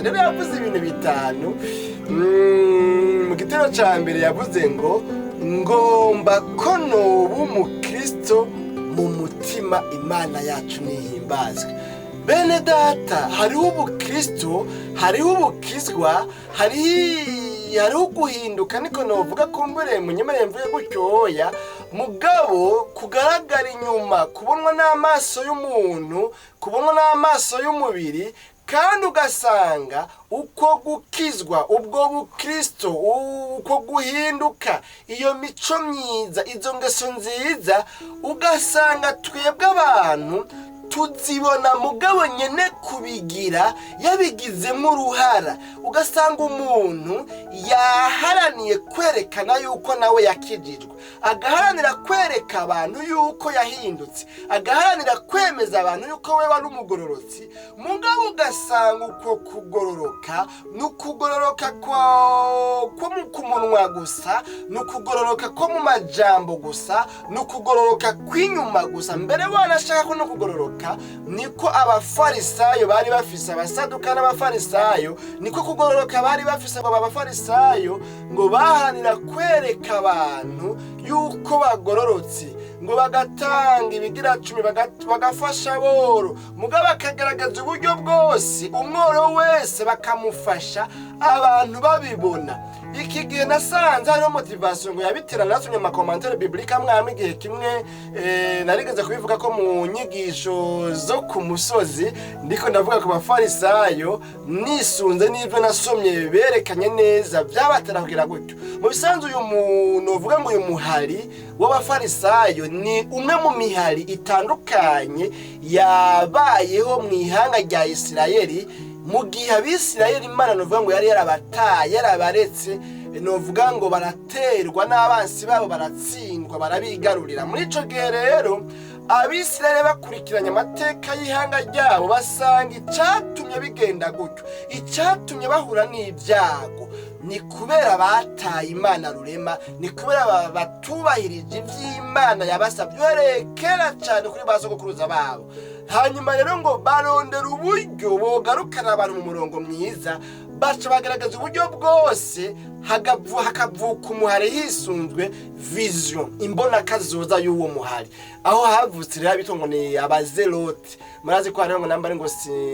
Rero yavuze ibintu bitanu. Mu gitero cya mbere yavuze ngo: "Ngomba ko noba umukristo mu mutima, Imana yacu nihimbazwe." Bene data, hariho ubukristo, hariho ubukizwa, hariho guhinduka, niko novuga. Kumbure munyemerere mvuge gutyoya, mugabo kugaragara inyuma, kubonwa n'amaso y'umuntu, kubonwa n'amaso y'umubiri, kandi ugasanga uko gukizwa, ubwo bukristo, uko guhinduka, iyo mico myiza, izo ngeso nziza, ugasanga twebwe abantu tuzibona, mugabo nyene kubigira yabigizemo uruhara. Ugasanga umuntu yaharaniye kwerekana yuko nawe yakijijwe, agaharanira kwereka abantu yuko yahindutse, agaharanira kwemeza abantu yuko we wari umugororotsi, mugabo ugasanga uko kugororoka ni ukugororoka ko ku munwa gusa, ni ukugororoka ko mu majambo gusa, ni ukugororoka kw'inyuma gusa. Mbere wanashaka ko no kugororoka niko Abafarisayo bari bafise, Abasaduka n'Abafarisayo, niko kugororoka bari bafise. Ngo Abafarisayo ngo baharanira kwereka abantu yuko bagororotse, ngo bagatanga ibigira cumi, bagafasha boro, mugabo bakagaragaza uburyo bwose umworo wese bakamufasha, abantu babibona. Iki gihe nasanze hariho motivation ngo yabitera. Nasomye ama commentaires bibliques amwe amwe. Igihe kimwe narigeze kubivuga ko mu nyigisho zo ku musozi, ndiko ndavuga ku Bafarisayo, nisunze n'ibyo nasomye berekanye neza byabatera kugira gutyo. Mu bisanzwe uyu muntu uvuga ngo uyu muhari w'Abafarisayo ni umwe mu mihari itandukanye yabayeho mu ihanga rya Isirayeli, mu gihe Abisirayeli Imana novuga ngo yari yarabataye, yarabaretse, novuga ngo baraterwa n'abansi babo, baratsindwa, barabigarurira. Muri ico gihe rero Abisirayeli bakurikiranye amateka y'ihanga ryabo, basanga icatumye bigenda gutyo, icatumye bahura n'ibyago, ni kubera bataye Imana rurema, ni kubera batubahirije ivy'Imana yabasabye uhereye kera cane kuri ba sogokuruza babo. Hanyuma rero ngo barondera uburyo bogarukana abantu mu murongo mwiza, baca bagaragaza uburyo bwose, hakavuka umuhari hisunzwe vision, imbonakazoza y'uwo muhari. Aho havutse rero abitwa ngo ni Abazeroti. Murazi ko hariho ngo namba ari ngo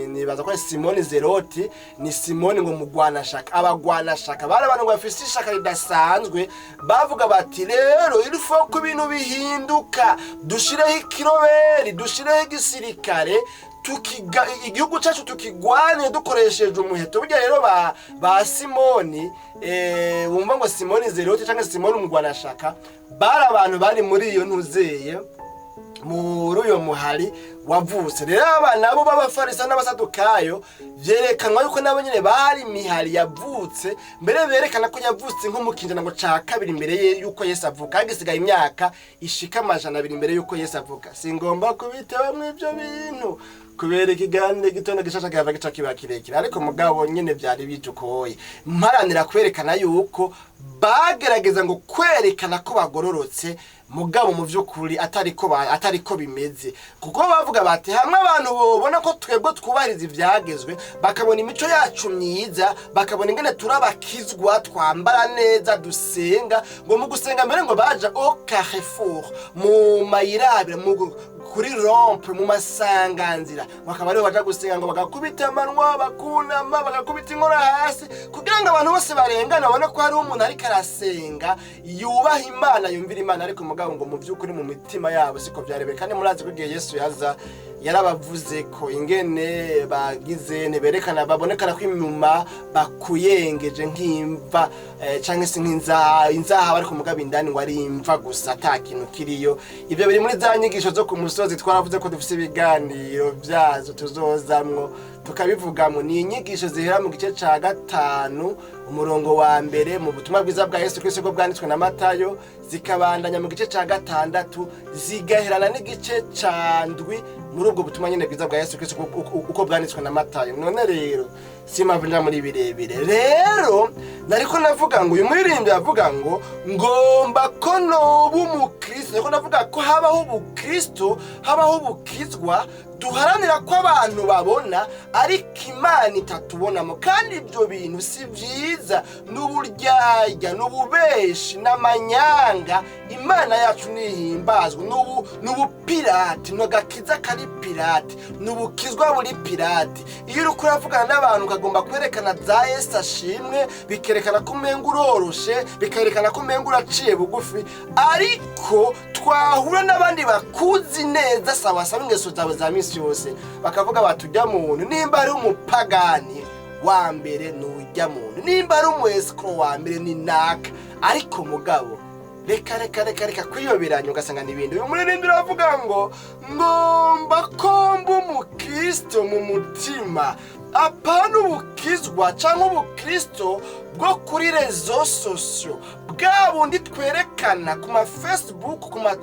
nibaza ko ari Simoni Zeroti, ni Simoni ngo mugwanashaka. Abagwanashaka bari abantu ngo bafise ishaka ridasanzwe. Bavuga bati: "Rero il faut ko ibintu bihinduka, dushireho ikiroberi, dushireho igisirikare, tukiga igihugu cyacu tukigwane dukoresheje umuheto." Burya rero ba Simoni, wumva ngo Simoni Zeroti cyangwa Simoni umugwanashaka, bari abantu bari muri iyo ntuzeye, muri uyo muhari wavutse. Rero aba nabo b'Abafarisa n'Abasadukayo vyerekanwa yuko nabo nyene bari imihari yavutse mbere, berekana ko yavutse nko mu kinjana ngo ca kabiri imbere ye yuko Yesu avuka, hagisigaye imyaka ishika 200 imbere yuko Yesu avuka. Singomba kubitebamwo ivyo bintu kubera ikiganiro gitondo gishasha gihava gica kiba kirekire, ariko mugabo nyene vyari bijukoye. Mparanira kwerekana yuko bagerageza ngo kwerekana ko bagororotse, mugabo mu vy'ukuri atariko bimeze, kuko bavuga bati: "Hamwe abantu bobona ko twebwe twubahiriza ivyagezwe, bakabona imico yacu myiza, bakabona ingene turabakizwa, twambara neza, dusenga." Ngo mu gusenga mbere ngo baja au carrefour, mu mayirabira, mu kuri rond-point, mu masanganzira, bakaba ariho baja gusenga, ngo bagakubita amanwa, bakunama, bagakubita inkora hasi, kugira ngo abantu bose barengana babone ko hariho umuntu ariko arasenga, yubaha Imana, yumvira Imana. Ariko mugabo ngo mu by'ukuri mu mitima yabo siko vyarebe. Kandi murazi ko igihe Yesu yaza yarabavuze ko ingene bagize ntiberekana, babonekana ko inyuma bakuyengeje nk'imva, canke se inzaha, ariko mugabo indani ngo ari imva gusa, ata kintu kiriyo. Ibyo biri muri za nyigisho zo ku musozi. Twaravuze ko dufise ibiganiro vyazo tuzozamwo tukabivugamo. Ni inyigisho zihera mu gice ca gatanu umurongo wa mbere mu butumwa bwiza bwa Yesu Kristo bwo bwanditswe na Matayo, zikabandanya mu gice ca gatandatu, zigaherana n'igice ca ndwi muri ubwo butumwa nyene bwiza bwa Yesu Kristo uko bwanditswe na Matayo. None rero simpamvu nja muri birebire. Rero nariko navuga ngo uyu muririmbyi avuga ngo: "Ngomba ko noba umukristo." Nariko navuga ko habaho ubukristo, habaho ubukizwa. Duharanira ko abantu babona, ariko Imana itatubonamo. Kandi ibyo bintu si byiza, n'uburyarya, n'ububeshi, n'amanyanga. Imana yacu nihimbazwa. N'ubupirate, n'agakiza kari pirate, n'ubukizwa buri pirate. Iyo uriko uravugana n'abantu, ukagomba kwerekana za Yesu ashimwe, bikerekana ko umenga uroroshe, bikerekana ko umenga uraciye bugufi, ariko twahura n'abandi bakuzi neza sawa sawa, ingeso zawe za minsi yose, bakavuga bati: "Ujya muntu, nimba ari umupagani wa mbere ni ujya muntu, nimba ari umu escroc wa mbere ni naka." Ariko mugabo, reka, reka, reka, reka kwiyoberanya, ugasanga n'ibindi. Uyu muririmbyi uravuga ngo: "Ngomba ko mba umukristo mu mutima, apana ubukizwa cyangwa ubukristo bwo kuri réseaux sociaux, bwa bundi twerekana ku ma Facebook, ku ma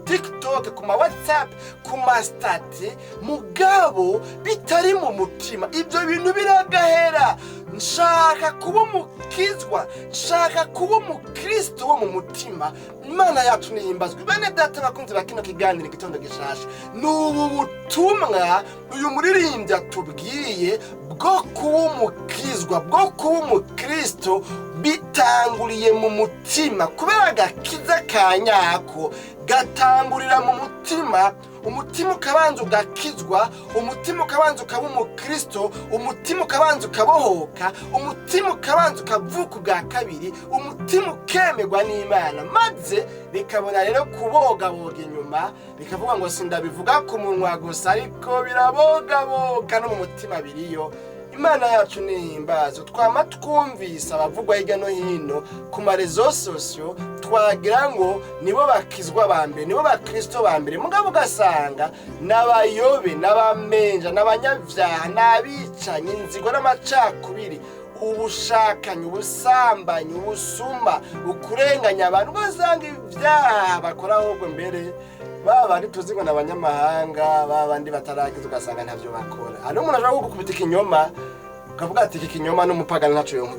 TikTok, ku ma WhatsApp, ku ma statuts, mugabo bitari mu mutima. Ibyo bintu biragahera. Nshaka kuba umukizwa, nshaka kuba umukristo wo mu mutima." Imana yacu nihimbazwe. Bene data bakunzi ba kino kiganiro Igitondo Gishasha, ni ubu butumwa uyu muririmbyi atubwiye bwo kuba umukizwa, bwo kuba umukristo bitanguriye mu mutima, kubera agakiza ka nyako gatangurira mu mutima. Umutima ukabanza ugakizwa, umutima ukabanza ukaba umukristo, umutima ukabanza ukabohoka, umutima ukabanza ukavuka ubwa kabiri, umutima ukemerwa n'Imana, maze bikabona rero kubogaboga inyuma, bikavuga ngo sindabivuga ku munwa gusa, ariko birabogaboga no mu mutima biriyo. Imana yacu nihimbazo. Twama twumvise abavugwa hirya no hino ku ma réseaux sociaux, twagira ngo nibo bakizwa ba mbere, nibo bakristo ba mbere, mugabo ugasanga n'abayobe, n'abamenja, n'abanyabyaha, n'abicanyi, inzigo n'amacakubiri, ubushakanyi, ubusambanyi, ubusuma, ukurenganya abantu. Ugasanga ibyaha bakora, ahubwo mbere ba bandi tuzi ngo ni abanyamahanga, ba bandi bataragize, ugasanga ntabyo bakora. Hano umuntu ashobora kugukubita ikinyoma, ukavuga ati: "Iki kinyoma n'umupagani ntacyo yonkubita."